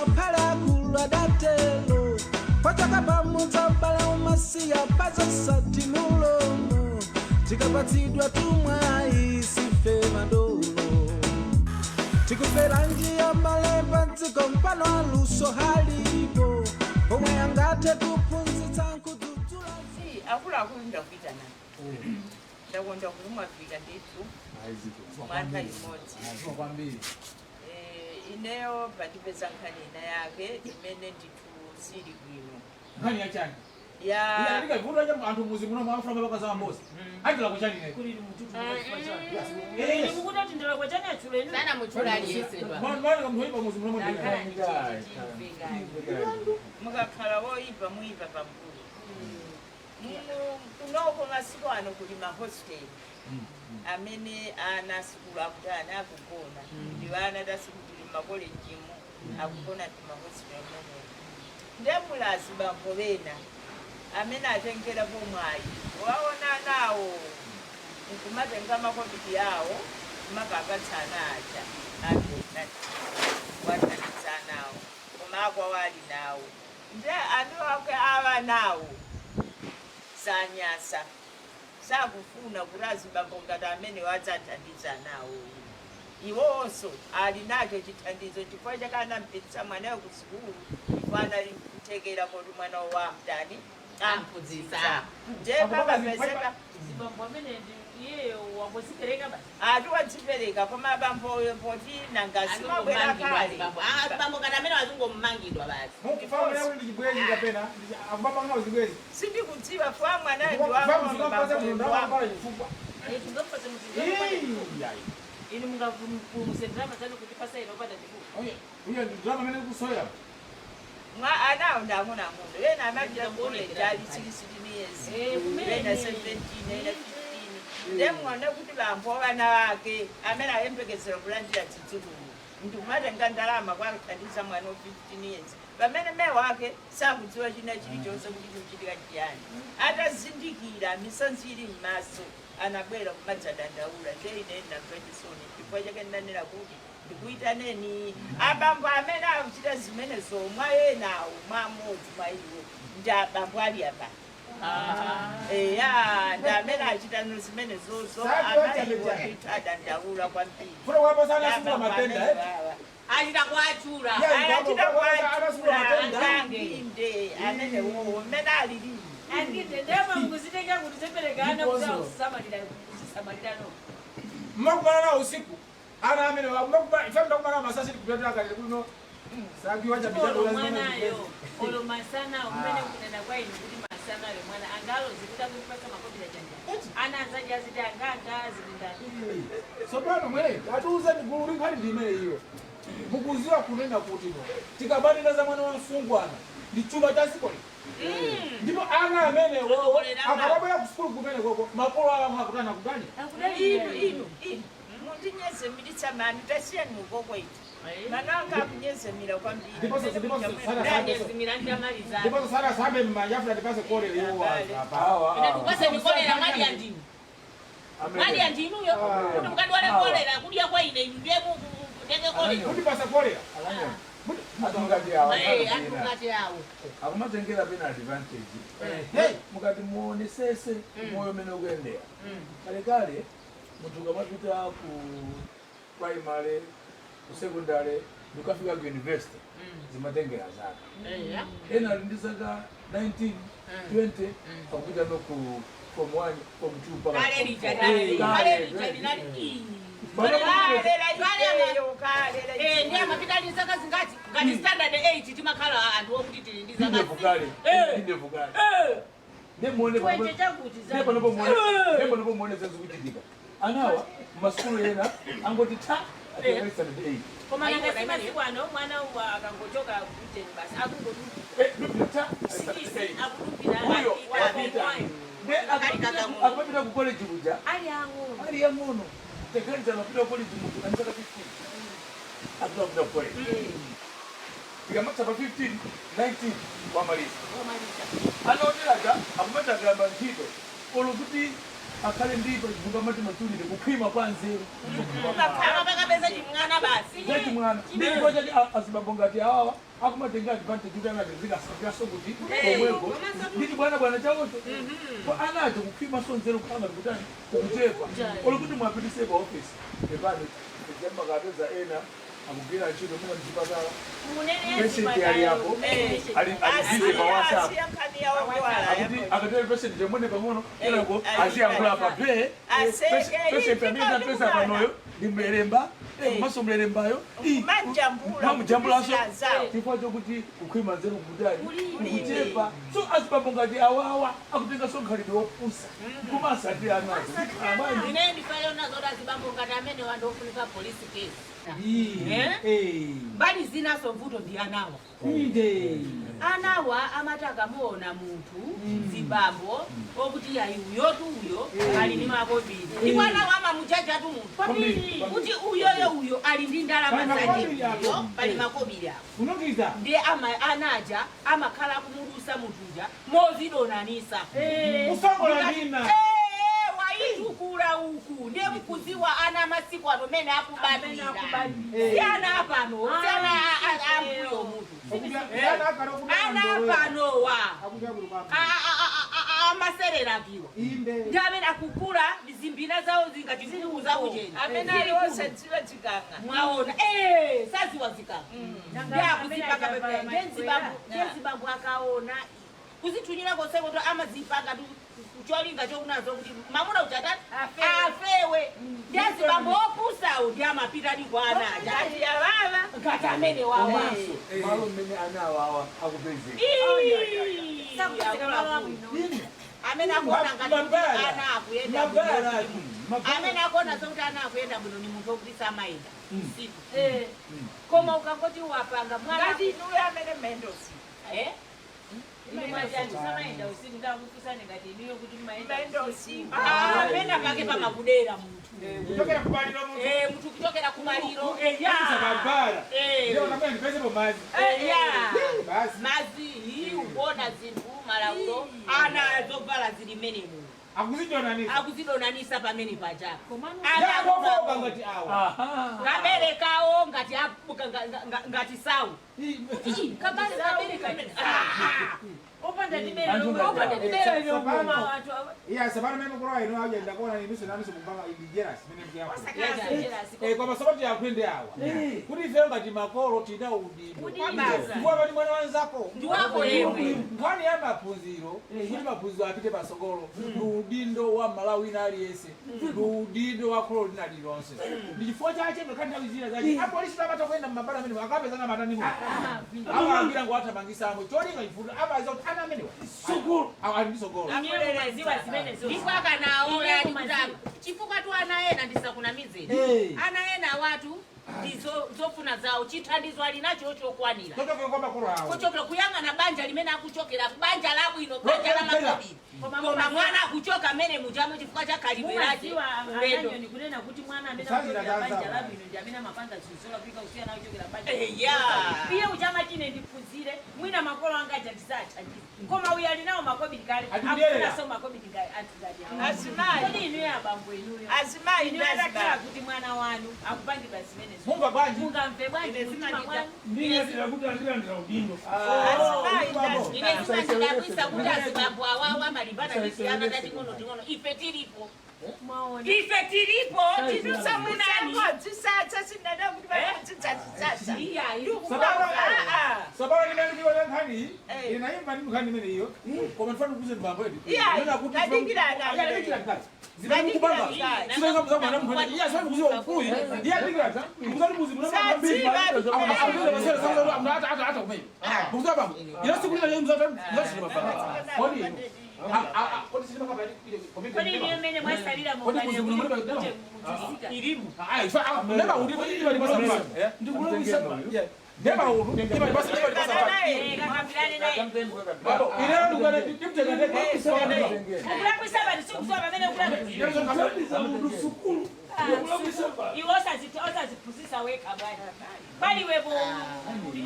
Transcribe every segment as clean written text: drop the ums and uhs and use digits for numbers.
Ngakhale akulu adatelo pachaka pamudza bala umasiya pazosati mulomo tikapatsidwa tumwayi sife madolo tikufera njira mbale padziko mpano aluso halipo pomwe angathe kuphunzitsa nkudzudzula. Si akuluakulu, ndakuitana, ndakonda kuti mwafika ndithu mwaka imodzi. Kwambiri. Ineyo pandipeza nkhani ina yake imene ndithu sili bwino. Nkhani yachani? Ya. Ndikavuta cha anthu muzi muno mwafuna mapaka za mambozi andila kuchani. Kuli mututu. Yes. Mukuti ndala kwa chani achuleni. Sana muchula aliyesedwa. Mwana munthu oyipa muzi muno. Ndakhala ndichiti mukakhala woyipa muyipa pambuyo. Kunoko masiku ano kuli mahostel amene ana sukulu akutani, akugona. Ndi vana tasikutili mmakolejimu akugona timahostel amenewo. Ndemulazi bambo bena amene atengerapo mwayi waona nawo nkumatenga makobidi awo kumakapatsa ana aja wathandiza nawo, koma akwawo ali nawo nde anu ake awa nawo sanyasa, sakufuna kuti azibambo ngati amene wadzathandiza nawo. Iwonso ali nacho chithandizo chifukwa chake anampitisa mwanayo ku sukulu, chifukwa anali kuthekera kuti mwana wamtani, amphunzitsa. Nde papapezeka Zibambo amene ndi iyeyo wangozipereka basi. Ati wadzipereka, koma abamboyo poti nanga simabwera kale. Bambo ngati amene wazingomangidwa basi. Mukufamula kuti ndi chibwezi kapena akupapanga zibwezi? Sindikudziwa fwa mwanayo ndi wang'ono, bamboyo ndi wang'ono. Chifukwa Tungapasa muzinga. Inu mungapulumutse ndalama zanu kuti pasa ino opanda chifukwa. Uyo ndi drama amene kusowera. Mwa anawo ndi ang'onoang'ono, ena amapita kukoleji ali 16 years, Kumene. ena 17, ena 15. Ndemwone kuti bambo vana vake amene ayembekezera kulandira zidzukulu ndikumatenga ndalama kwakuthandiza mwana wa 15 years pamene mayi wake sakudziwa china chilichonse kuti chikuchitika chiyani. Atazindikira, misozi ili m'maso, anabwera kumadzadandaula. Nde ine ndinamva chisoni, chifukwa chake ndinanena kuti ndikuitaneni abambo amene akuchita zimenezo. Mwa enawo, mwa amodzi mwa iwo ndi abambo ali apa, eya, ndi amene achita zimenezozo. Amayiwo ndithu adandaula kwambiri. Funa kuwapasa ana matenda, eh? Achita kuachula. Anachita Anasukula matenda. kwachula anginde amenewowo mmene alili. Anginde ndalama mukuzitenga kuti zepereka ana kuti akusamalira kuzisamalira no. Mmakumana nawo usiku ana amene ife mdakumana nawo masasi kupyatira kale kuno sakiwa cha. Olo mwanayo, olo masana umene kunena kwa inu kuti masanayo mwana angaloze kuti akutipasa makobira chanja ana anzaji aziti anganga aziti ndani. Sopano mwene atiuzeni gulu linkhani ndi imene iyo mukuziwa kunena kuti no tikabanena za mwana wa msungwana ndi chuma cha dziko lino, ndipo ana amene wowo akamabwera ku sukulu kumene koko makolo awo akutani, akutani? Inu, inu, inu mundinyezemiritsa mani, tasiyani mukokwetu mwana wanga akunyezemira kwambiri. Ndanyezimira ndamaliza. Ndiponso sana sambe mmanja afuna tipase kolera iwo apa. Ine ndikupase ndikolera mwali ndinu. Mwali ndinuyo kuti mukadwale kolera kudya kwa ine inu ndiye mutenge kolera. Kuti pasa kolera. Anthu awo. Anthu ngati awo. Akumatengera pena advantage. Hey. Mukati muonesese moyo umene ukuyendera, kalekale munthu ukamapita ku primary, ku secondary, ndikukafika ku university, zimatengera zaka. Ena ali ndi zaka 19, 20 akupita no ku form 1, form 2 mpaka Kale form lija four. kale Kale, lija linali ii. Kalera ifeyo, kalera. Ndi amapita ali zaka zingati? Ngati standard 8 timakhala anthu okuti tili ndi zaka. Ndevu kale, ndevu kale. Nemuone. Twenje chakuti za. Nepanopo muone zazikuchitika, anawa mumasukulu ena angoti ta atengere standard 8. Koma nanga si masiku ano mwana uwa akangochoka kuteni basi akungodumpira. Ta 6 akudumpira. Uyo wapita. Ne akapita ku college kuja ali ang'ono. Ali yang'ono. Teganiza, amapita ku college munthu ali zaka 15, akupita ku college tikamatsa pa 15, 19 wamaliza. Anaoteraga akumati akayamba ntchito olo kuti Akhale ndipo chivuka mati matulire kukhwima kwa nzeru. Amapakapeza chimwana basi. Chachimwana. Ndipo chati azibambo ngati awawa akumatenga advantage kuti anapezeka kuti komweko. Nditi bwana bwana chawocho. Kwa anacho kukhwima so nzeru kupanga kutani kukuchepa. Olo kuti mwapitise pa office. Epano jamba kapeza ena akugwira ntchito muna mchipatala. Patient ali apo. Ali ali busy pa WhatsApp. Asiya nkhani yawo kwala. Akuti akatele patient chemwene pang'ono kenako aziyankhula pa pay. Aseke, Patient amene apeza panoyo ndi mlelemba. Komanso mlelembayo. Majambula. Mamujambulaso. Zawo. Chifukwa chokuti kukhwima nzeru kukutani kukuchepa. So azibambo ngati awawa akutenga sonkhalidwe wopusa. Kumasatira anazo. Abanje. Ine ndifayona zoti azibambo ngati amene wandofunika police case. Mbali zinaso mvuto ndi anawa. Inde. Anawa amati akamuona munthu zibambo okuti ayi uyotu uyo ali ndi makobiri. Ndipo anawa amamuchachatu munthu Kwambiri. kuti uyoyo uyo ali ndi ndalama Pali zake makobiri apo. uyo pali makobiri apo. Unokiza. Ndiye anaja amakhala akumudusa munthuja mozidonanisa. Usongola ndina. Waitukula uku ndiye mkuziwa ana masiku ano mene akubadwira. Si ana apano, si ana ambuyo munthu. Ana apanowa amasererakiwa ndi amene akukula zimbina zawo zingati zikulu zakuchena. Amene ali osadziwa zikanga. Mwaona saziwa zikanga ndi akuzipaka pepe ndenzibambo akaona kuzithunyira konseko to amazipaka kucholinga chokunazo kuti mamuna uchatani afewe ndi azibambo opusawo ndi amapitadi kwa anaja Ngati yavava. ngati amene wawa. Komanso malo mmene ana awawa akupezeka. Amene akuona ngati kuti ana akuyenda Mabara. bwino, amene akuona zokuti ana akuyenda bwino ni munthu wokuti samayenda usiku, koma ukangoti wapanga mwana Ngati inuyo amene mendosi. Samaenda usiku ndakufunsani ngati inuyo kuti mumaenda Mendo usiku. usiku. Pena pake pamakudera munthu. Kuchokera kumaliro munthu. Munthu kuchokera kumaliro. Mabara. Ndio unamwena ndipeze mazi. Basi. Mazi iyi ukuona zinthu malaulo ana zovala zili mmenemu. Akuzidonanisa. Akuzidonanisa pamene paja. Yakofoka ngati awa. Aha. Kaberekawo ngati ngati sawu. Kabereka. Opanda ndibere Anthu ngati opanda awa. ndibere lokuma wanthu Iya sabana mene mukulu ino aje ndakuona inu sinaniso mupanga ndi jealous mene mkuyako. osakhala Kwa masabati yakwende awa. Kuti ife ngati makolo tina udindo. Udindo. Kuwa pali mwana wanzako. Ndi wako yemwe. Nkhani ya maphunziro, kuti maphunziro apite pasogolo, ndi udindo wa Malawi ina aliyense, ndi udindo wa kholo lina lililonse. Ndi chifukwa chache ngakhale nthawi zina zache apolisi amata kuyenda m'mabala amene akapezana matanimu. Amawagwira ngoathamangisamo cholinga chifundo amaziwa kuti ana amenewa Sukulu. ali ndi sogolo. ziwa zimenezo. Ndipo akanaona kuti chifukwa tu ana ena ndisakunamizeni. Ana ena watu ndizo zofuna zawo chithandizo ali nacho chokwanira. Chochokera kwa makolo awo. Kuchokera kuyang'ana banja limene akuchokera banja labwino banja la makobiri. Koma mwana akuchoka amene mujamo chifukwa cha khalidwe lake. Mumaziwa Ulendo. ananyoni kunena kuti mwana amene Kusanzira akuchokera banja zanzawo. labwino ndi amene amapanga zinthu zolakwika kusiyana akuchokera banja. Eya. Iye uchama chine ndiphunzire mwina makolo anga aja ndisathandize koma uyu ali nawo makobiri kale Atidyerera. akufunaso makobiri ngati anthu ngati awo. Azimayi. Kodi inuyo abambo inuyo Azimayi inuyo atakhala ndazibambo. kuti mwana wanu akupangidwa zimenezo Mumva bwanji? mungamve bwanji mtima mwanu? Ndingatira kuti andilandira udindo. Azimayi ndazibambo. Ine zimandidabwisa kuti azibambo awawa amalimbana ndi tiyana tating'ono ting'ono. Ife tilipo. Mwaona. Ife tilipo titusamunani. Zisatsa sinada kuti vakudzidza. Iya, Sabana ndimene ndikuona nkhani iyi. Eh. Ine naimva ndi nkhani imene iyo. Koma ndifuna ndikuuze mbambo edi. Iya, Kunena kuti ndadikirana. Iya, ndadikirana kazi. Zimene mukupanga. Ndadikirana. Zimene mukupanga mwana mkhani. Iya, zimene mukuziwa mfuyi. Ndiye ndikirana. Mukuzati muzi muna mbiri. Sadziva. Akuza masere sanza amna ata ata ata kumene. Mukuziwa bambo. Ila siku lina leo mzati mzati mafaka. Kodi ino. Kodi sisi makapa Kodi inuyo mmene mwasalira Kodi mukalero muzi kuti muno muje muzisika. ilimu. Ah, ifa ndeba uri iba libasa mfano. Ndikulowisa. Ndeba uri iba libasa iba libasa mfano. Kakambirane naye. Babo, ine ndikwana ndimteka ndeka. Ukulakwisa bati sikusowa pamene ukulakwisa. Kuthandiza munthu sukulu. Iwe osaziphunzitsa wekha bwana. Paliwepo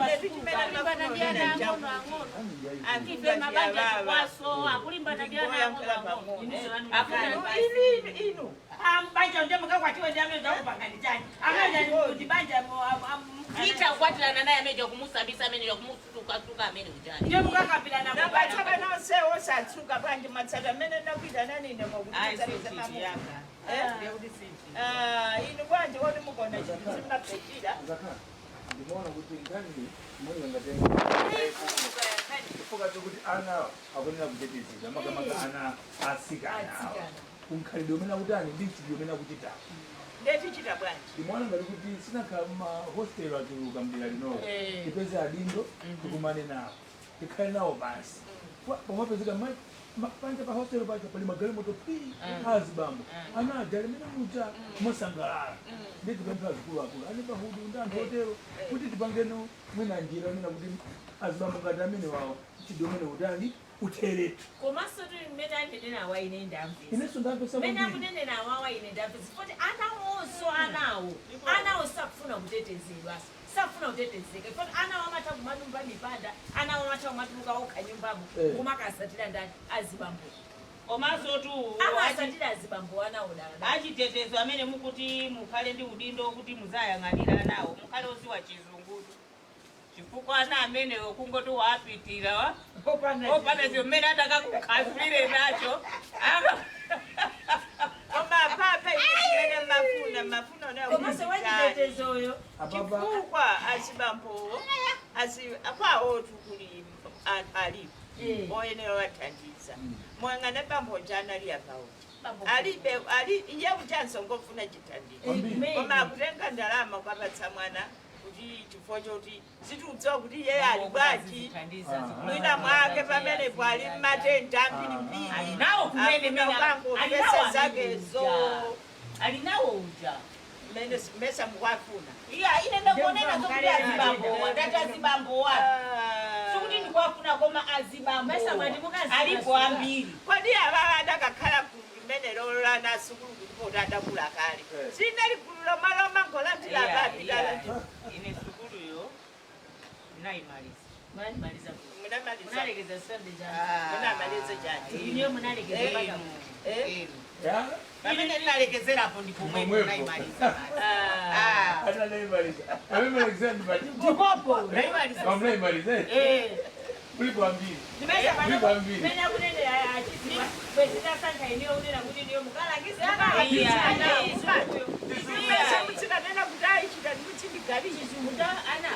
Akulimbana ndi ana ang'ono ang'ono. Ife mabanja tikwaso akulimbana ndi ana ang'ono ang'ono. Inu Banja ndio mkakwatiwe ndi amene zakupangani chani. Amene kuti banja Ita kukwatirana naye amene kumusambisa amene kumusuka amene ujani. ndiye mukakapirana. Nabatsaka nonsewo satsuka bwanji matsata amene nakuita nanine Ayi mokuti yanga. Inu bwanji woni mukona chinthu simapetira. Zakhala ndimaona kuti nkhani imwe ngatenga chifukwa chokuti ana akunena kutetezedwa makamaka ana asikana awa kunkhalidwe umene akutani ndi mchitidwe umene akuchita. Ndetichita bwanji? Ndimaona ngati kuti sinakhala mahostelo achuluka mdera linolo, tipeze adindo tikumane nawo, tikhale nawo basi. Pomapezeka panja pa hostelo paja pali magalimoto phi azibambo ana aja limene muja kumasangalala. Ndi tipempha azikuluakulu ane pahudu ndi anthu otero kuti tipangeno mwina njira imene kuti azibambo ngati amene wawa mchitidwe umene utani utheretu. Komanso tuli mmene anenera awa ine ndamvesa. Inenso ndamvesa Mmene kwambiri. akunenera awawa ine ndamvesa kuti anawonso anawo sakufuna kutetezedwa, sakufuna kutetezeka poti anawo amatha kumadumba mipanda, anawo amatha kumatuluka okha nyumbamo kumakasatira ndani? Azibambo. Komanso tu Amasatira azibambo anawo dala. Achitetezo amene mukuti mukhale ndi udindo kuti muzayang'anira nawo, mukhale oziwa chizungutu, chifukwa ana amenewo kungoti waapitira wa opanda chimene atakakukhazulire nacho. Koma papa ine mafuna mafuna. Komanso wachitetezoyo Apapa chifukwa azibambowo akwawotu kuli anthu alipo oyenera wathandiza. Mwang'ana bambo njani ali apawo alibe ali iye uchanso ngofuna chithandizo. Kwambiri. Koma akutenga ndalama kwapatsa mwana kuti chifukwa choti situdziwa kuti iye ali bwanji, mwina mwake pamenepo ali mmatenda ambirimbiri. Alinawo kumene ukangopesa zakezo. Alinawo uja. Mene mesa mukwafuna. Iya, ine ndakuonera zokuti azibambowa, ndati azibambowa, sikuti ndikwafuna koma Mesa mwati azibambowa mukazi alipo ambiri. Kodi avava adakakhala gulu limene lolana sukulu kuti poti adakula kale sinali gulu lomaloma ngolandira apapitala. Ine sukuluyo ndinayimaliza. Munamaliza. Munamaliza. Munalekeza Sunday jani? Munamaliza chani? Iniyo munalekeza mpaka Eh? Ya. Pamene ndinalekezerapo ndi pomwepo. Pomwepo. Ndinayimaliza. Atanaimaliza amemalizani. Ndipopo ndinayimaliza. Amnaimaliza. Eh. Kuliko ambiri. Ndimesa Kuliko pano ambiri. mene akunenera achisiwa kwezitasankha iniyo kunena kuti iniyo mukalangize. Mese mutsinanena kuti ayichitani mutsindigalire Chizungu ana.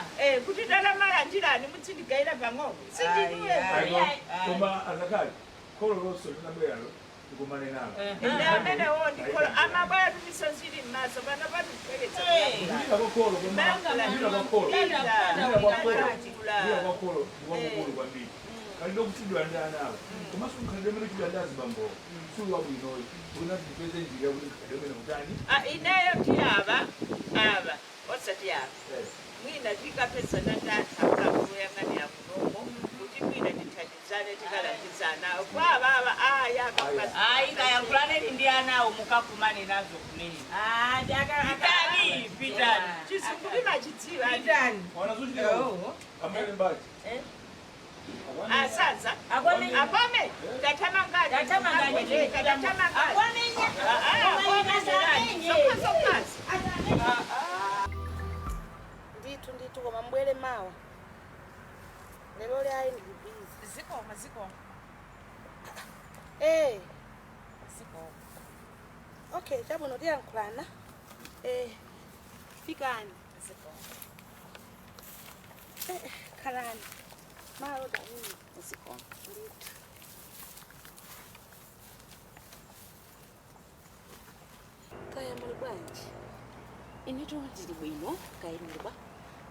Kuti ndalamalandirani mutsindigayira pang'ono sindinuye. Ayi, koma azakali kholo lonse linabweralo tikumane nalo. Ine amenewo ndikolo amabwera tumisonzili m'maso pano patipweretsa. Kulira kwa kholo, koma kulira kwa kholo, kulira kwa kholo, kulira kwa kholo ndikwakukulu kwambiri. Khalidwe kuchidwa ndi anawo komanso nkhalidwe imene uchidwa ndi azibambowo suli wabwinoyo kunati tipeze njira yakuti nkhalidwe imene utani. Ineyo ndi ava ava osati ava mwina tikapesana ndathaakuyang'anira kunomo kuti mwina tithandizane tikalangizana kwa avava aya. Ayi, kayankulaneni ndi anawo mukakumane nazo kumene. Pitani, pitani. Chizungu timachidziwa. Pitani. Wana zochitika amene mbachi Asaza. Akwamenya. Akwame ndatamangani. Ndatamangani. Ndatamangani. Akwamenya. Sokasokazi. Ndithu ndithu, koma mbwere mawa, lero lyayi ndili busy. Zikoma, zikoma. Eh. Zikoma. Okay, chabwino, tiyankhulana. Eh, fikani. Zikoma. Eh, khalani malo danini. Zikoma. Ndithu. Kaya muli bwanji? Inetu ndili bwino, kaya muli bwa?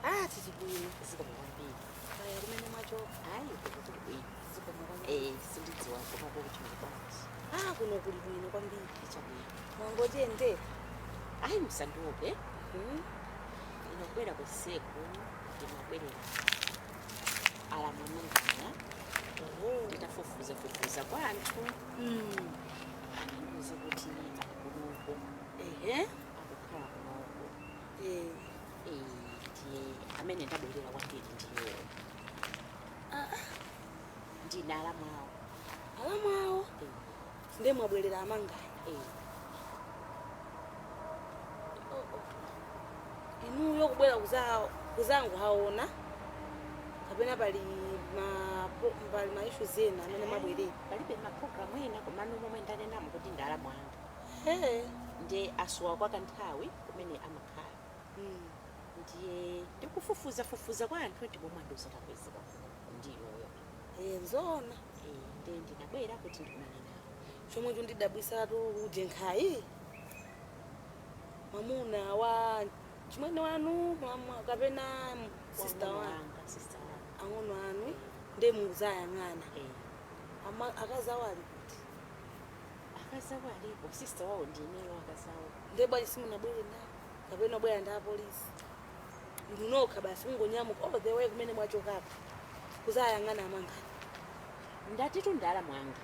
Ah, tili bwino. Zikoma kwambiri. Kaya kumene mwachoka? Ayi, kuno kuli bwino. Zikoma kwambiri. Eh, sindidziwa koma kuti muli bwanji. Ah, kuno kuli bwino kwambiri. Chabwino. Mwangotiyendera? Ayi, musandiope. Inobwera kuseku, ndimabwerera alamu amangana, nditafufuza fufuza kwa anthu anandiuza kuti ali kunoko. Ehe. Ndine alamu awo. Alamu awo? Ndiye mwabwerera amanganya? Inuyo kubwera kuzangu haona kapena pali ma pali ma issues ena amene mwabwerera? Palibe mapulogalamu ena, komano momwe ndanenamo kuti ndi alamu anga. Ndiye asuwa kwa kanthawi kumene amakhala. Ndiye ndikufufuza fufuza kwa anthu, ndi momwe andiuza takwezeka ndiyoyo. Eh, nzoona. Ndiye ndinabwera kuti ndikumane nawo. Chomwe chondidabwisatu uje nkhayi mwamuna wa chimwene wanu kapena sister Wang'ono wanu? Wanga, sister wanga. Ang'ono anu, ndiye muzayang'ana. Akazi awo ali kuti? Akazawo alipo, sister wawo ndineyo akazawo. Ndiye bwanji simunabwere nawo kapena bwera ndi apolisi? Inu nokha basi kungonyamuka all the way kumene mwachokako kuzayang'ana amangani? Ndatitu ndi alamu anga.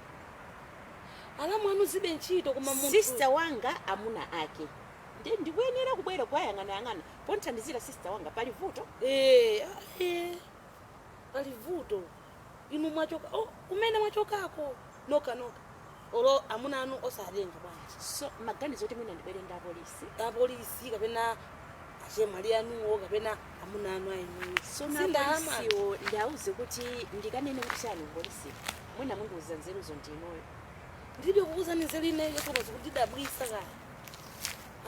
Alamu anu zibe ntchito, koma munthu Sister wanga amuna ake, ndi ndikuyenera kubwera kuwayang'anayang'ana ponthandizira sister wanga. Pali vuto? Eh, pali vuto. Inu mwachoka, oh, kumene mwachokako nokha nokha, olo amuna anu osatenga bwanji? So maganizo kuti mwina ndibwere ndi apolisi? Apolisi kapena achemwali anuwo kapena amuna anu ainuyo. So napolisiwo ndauze kuti ndikanene kuti chani kupolisi? Mwina mundiuza nzeruzo ndinoyo. Ndilibe kukuuzani nzeru ineyo, koma zikundidabwisa kaya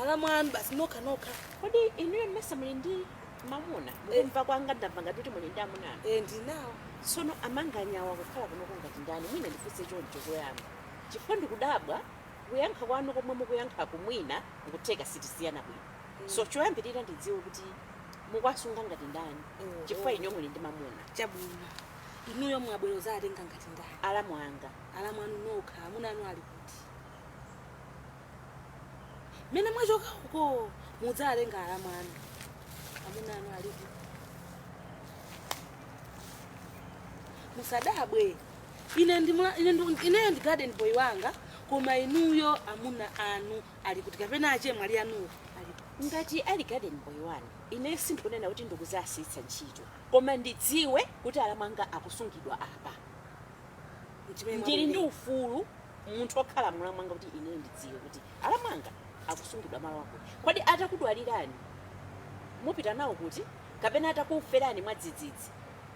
alamu anu basi nokha nokha. Kodi inuyo mmesa muli ndi mamuna? Mukumva kwanga ndamva ngati kuti muli ndi amunanu. Eh, ndinawo. Tsono amanganyawa kukhala kunoko ngati ndani? Mwina ndifunse choncho choyamba, chifukwa ndikudabwa kuyankha kwanu komwe mukuyankhaku, mwina mukutheka sitisiyana bwino. So choyambirira ndidziwe kuti mukwasunga ngati ndani, chifukwa inyo muli ndi mamuna. Chabwino, inuyo mwabwero zatenga ngati ndani? Alamu anga. Alamu anu nokha, amuna anu ali kuti? Mene mwachoka uko mudzatenga alamu anu, amuna anu ali kuti? Musadabwe, ine ineyo ndi garden boy wanga, koma inuyo amuna anu ali kuti kapena achemwali anuwo ali kuti? Ngati ali garden boy wanu, ine sindikunena kuti ndikuzasitsa ntchito, koma ndidziwe kuti alamu anga akusungidwa apa. Chimene Ndili ndi mwabwerera. ufulu munthu okhala mulamu wanga kuti ine ndidziwe kuti alamu anga akusungidwa malo akuti. Kodi atakudwalirani mupita nawo kuti? Kapena atakuferani mwadzidzidzi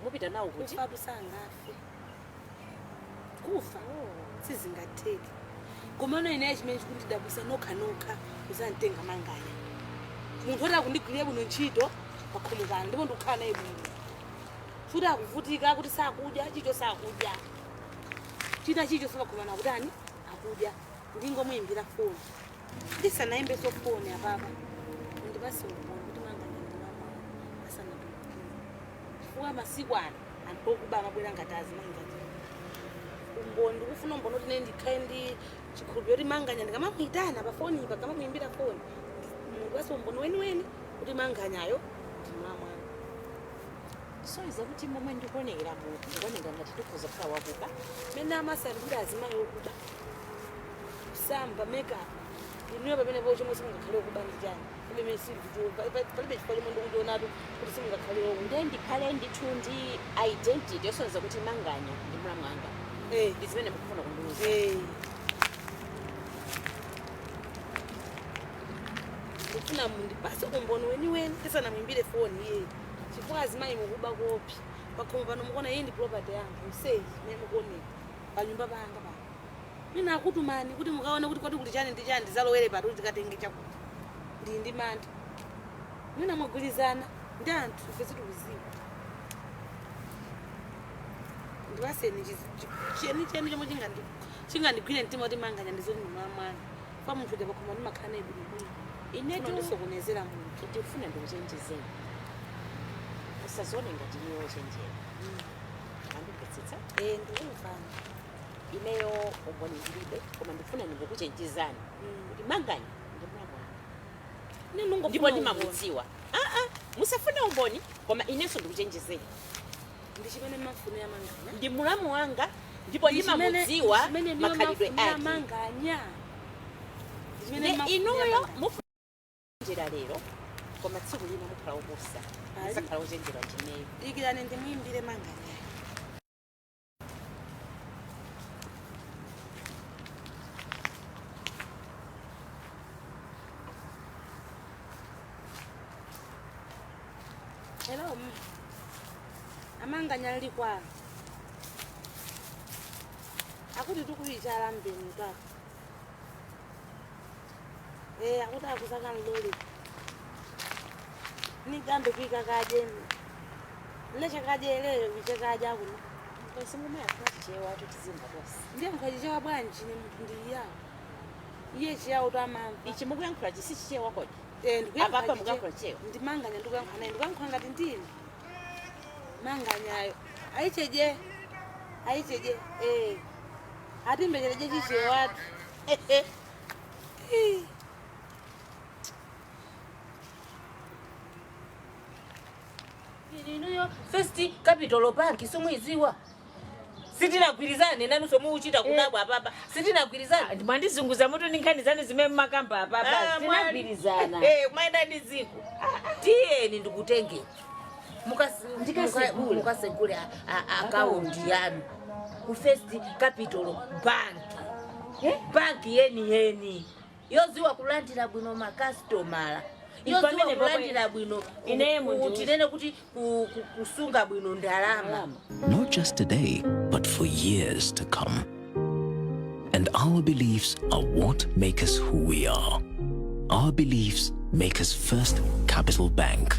mupita nawo kuti? Kufa sangafe, kufa sizingatheke. Komano ineyo chimene chikundidabwisa, nokha nokha kuzamtenga manganya, munthu oti akundigwirira bwino ntchito pakhomo pano, ndipo ndikukhala naye bwino, futi akuvutika kuti sakudya chicho, sakudya china chicho sopakhomana akutani, akudya. Ndingomuyimbira foni. Ndisanayimbeso foni apapa, ndipase umboni kuti manganya ndimamwana asanatulukire, chifukwa masiku ano anthu okuba amabwera ngati azimayi. Ngati umboni, ndikufuna umboni kuti ine ndikhale ndi chikhulupiriro kuti manganya ndikamamuyitana pa foni pa, kamamuyimbira foni, mundipase umboni weniweni kuti manganyayo ndimamwana. So iza kuti momwe ndikuonekera, ndikuoneka ngati ndikhoza kukhala wakuba? Mene amasambira azimayi okuba, kusamba, makeup, inuyo pamene po chomwe simungakhale okuba ndi chani? Palibe chifukwa chomwe ndikuchionatu kuti simungakhale okuba. Nde ndikhale ndithu ndi identity yosonyeza kuti manganya ndi mulamu wanga? Eh. Ndi zimene mukufuna kundiuza? Eh. Ndikufuna mundipase umboni weniweni tisanamuimbire foni iye, chifukwa azimayi mukuba kopi pakhomo pano. Mukuona, iyi ndi property yanga mseyi imene mukuonera panyumba panga pano. Mina akutumani kuti mukaone kuti kwati kuti chani ndi chani, ndizalowere pati kuti tikatenge chakuti. Ndili ndi mantha, mina mwagwirizana ndi anthu, ife sitikuziwa. Ndipaseni cheni cheni chomwe chingandigwire mtima kuti manganya ndizoti ndimamwana fa munthu uja pakhomo ndimakhala naye bwinobwino. Inetu Ndisokonezera munthu. Ndikufuna ndikuchenjezeni, usazione ngati iwe wochenjera. Andimvetsetsa? Eh, ndikumvani. Ineyo umboni ndilibe, koma ndikufuna ndingokuchenjezani kuti manganya ndi mulamu wanga. Ine ndingofuna Ndipo umboni. ndimamudziwa. Aa, musafune umboni, koma inenso ndikuchenjezeni. Ndi chimene mafunira manganya. Ndi mulamu wanga ndipo ndimamudziwa makhalidwe ake. Manganya. Ndi inuyo muchenjera lero, koma tsiku lina mukhala wopusa, Ali. musakhala wochenjera ndineyo. Dikirani ndimuyimbire manganya. Amanganya likwa. Akuti tukuyichala mbeni kwako. Akuti akusaka nloli. Nigambe kuika kaje. Leche kaje leo kuicha kaje kuno. Simumayankhula chichewa tizimba tonse. Ndiye mukhachichewa bwanji ne munthu ndiyawo. Iye chiyawo tamamva. Ichi mukuyankhula chi si chichewa kodi? Ndikuyankhula Apapa mukuyankhula chichewa. Ndimanganya ndikuyankhula naye ndikuyankhula ngati ndine. Manganyayo. Ayicheje. Ayicheje. Atimbechereje chichewatu. Inuyo First Capital Bank somwiziwa. Sitinagwirizane nanu somuuchita kudabwa apapa. Sitinagwirizane. Mwandizunguza mutu ndi nkhani zanu zimene mmakamba apapa. Tinagwirizana. Maenda ndi dziko. Tiyeni ndikutenge. Ndikasegule. Mukasegule akaunti yanu ku First Capital Bank. Banki yeni yeni yoziwa kulandira bwino makasitomala, yoziwa Ipamene kulandira bwino Ineye munthu tinene kuti kusunga bwino ndalama. Not just today, but for years to come. And our beliefs are what make us who we are. Our beliefs make us First Capital Bank.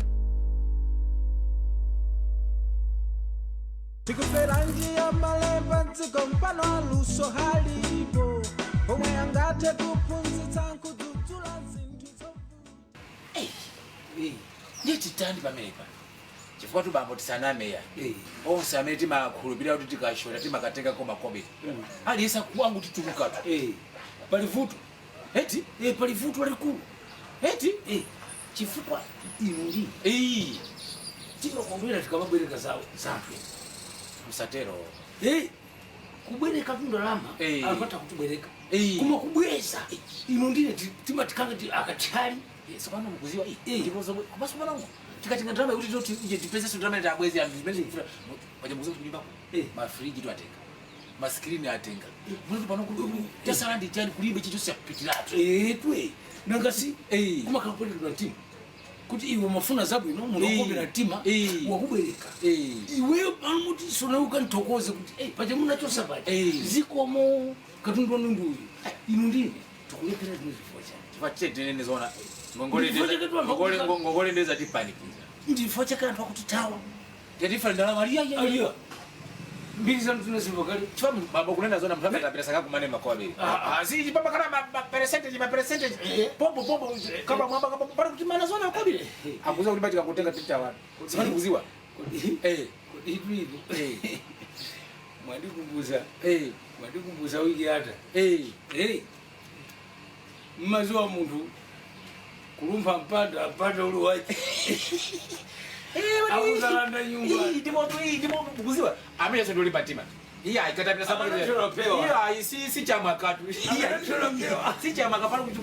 Tikufera njia malemba ntsiko mpano aluso halipo pomwe angathe kuphunzitsa nkudzudzula zinthu zovuta. Ndiye titandi pamenepa chifukwa tubambo tisanameya onse amene timakhulupirira kuti tikashota timakatengako makobiri aliyesa kuwangu titulukatu Pali vuto. Eti? Pali vuto lalikulu. Eti? Chifukwa inu ndi timakondwera tikamabwereka zawo zathu. Msatero. Kubwereka tu ndalama anthu atha kutibwereka koma kubweza inu ndine timatikanga ti akatyali. Sopano mukuziwa komanso panango tikatenga ndalama kuti toti ije tipezeso ndalama iti abweze anthu zimene zikufuna paja mukuziwa kuti kunyumbako mafriji tu atenga maskrini atenga munoti pano tasala ndi chani kulibe chichonse chakupitiratu. Twe nangasi kumakhala kupwetekedwa mtima kuti iwe umafuna zabwino munthu wakuopera mtima wakubwereka iweyo pano muti sonauka nthokoze kuti paja munachosa paja zikomo katundu wanu ndi uyu inu ndine tikulephera zimwe zifukwa chani. Chifukwa chete tinene zoona ngongole ndeza tipanikiza ndifukwa chake anthu akutithawa tetifa ndalama aliya aliya mbiri zanu zinazimva kale. Chifukwa baba kunena zona mnthu akatapira sakakumane makowa abiri si chipapa kana ma percentage ma percentage pombo pombo kama mwamba kama pano kuti mana zona akobiri akuza kuti batika kutenga pita wanu sipani kuziwa. Kodi itu inu mwandikumbuza mwandikumbuza wiki ata mmaziwa munthu kulumpha mpanda mpanda uli wache akuzalanda nyumba. Ndimo kuziwa amene so ndoli patima iya ikatapira sabaki iya si chamwa katu iya si chamwa kapano kuti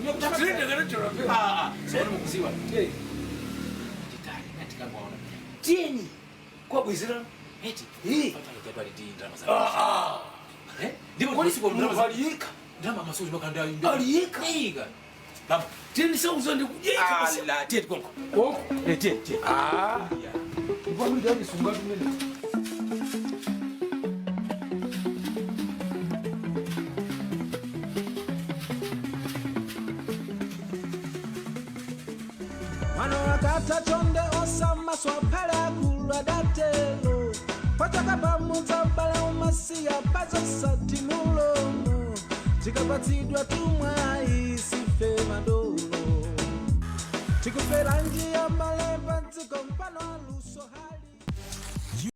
sipani mukuziwa titali katika kwaona tiyeni kwabwezera eti patali ndi ndalama za ndipo ndisipo ndalama aliyeka ndalama masoji makanda aliyeka ika baba tiyeni sauza ndikuyeka ala tiye konko konko tiye tiye ndipo ndisunga tumene. Mwana wakata chonde osamaswa phale akulu adatelo pachaka pamudza bale umasiya pazosati mulomo tikapatsidwa tumwayi sife madolo tikufera njia malemba ntsiko mpano aluso.